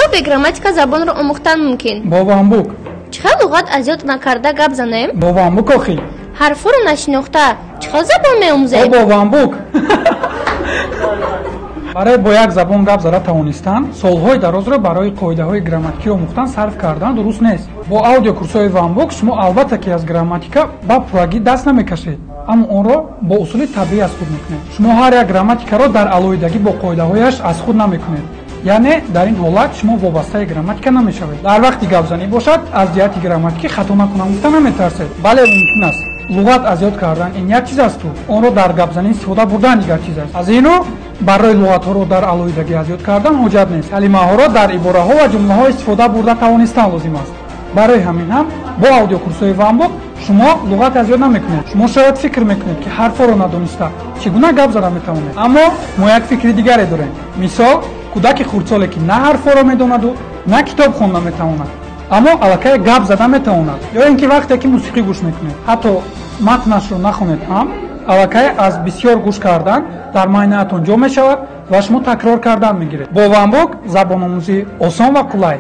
Хел бе грамматика забонро омӯхтан мумкин? Бо VanBook. Чӣ хел луғат аз ёд накарда гап занем? Бо VanBook охи. Ҳарфҳоро нашинохта чӣ хел забон меомӯзем? Бо VanBook. Барои бо як забон гап зада тавонистан, солҳои дарозро барои қоидаҳои грамматикӣ омӯхтан сарф кардан дуруст нест. Бо аудиокурсҳои VanBook шумо албатта ки аз грамматика ба пуррагӣ даст намекашед, аммо онро бо усули табиӣ аз худ мекунед. Шумо ҳар як грамматикаро дар алоҳидагӣ бо қоидаҳояш аз худ намекунед. Яъне дар ин ҳолат шумо вобастаи грамматика намешавед. Дар вақти гапзанӣ бошад, аз ҷиҳати грамматикӣ хато накунам гуфта наметарсед. Бале, мумкин аст. Луғат аз ёд кардан ин як чиз асту, онро дар гапзанӣ истифода бурдан дигар чиз аст. Аз ин рӯ барои луғатҳоро дар алоҳидагӣ аз ёд кардан ҳоҷат нест. Калимаҳоро дар ибораҳо ва ҷумлаҳо истифода бурда тавонистан лозим аст. Барои ҳамин ҳам бо аудиокурсҳои VanBook шумо луғат аз ёд намекунед. Шумо шояд фикр мекунед, ки ҳарфҳоро надониста чӣ гуна гап зада метавонед. Аммо мо як фикри дигаре дорем. Мисол, кӯдаки хурдсоле ки на ҳарфҳоро медонаду на китоб хонда метавонад, аммо аллакай гап зада метавонад. Ё ин ки вақте ки мусиқӣ гӯш мекунед, ҳатто матнашро нахонед ҳам, аллакай аз бисёр гӯш кардан дар майнаатон ҷо мешавад ва шумо такрор кардан мегиред. Бо VanBook забономӯзӣ осон ва қулай.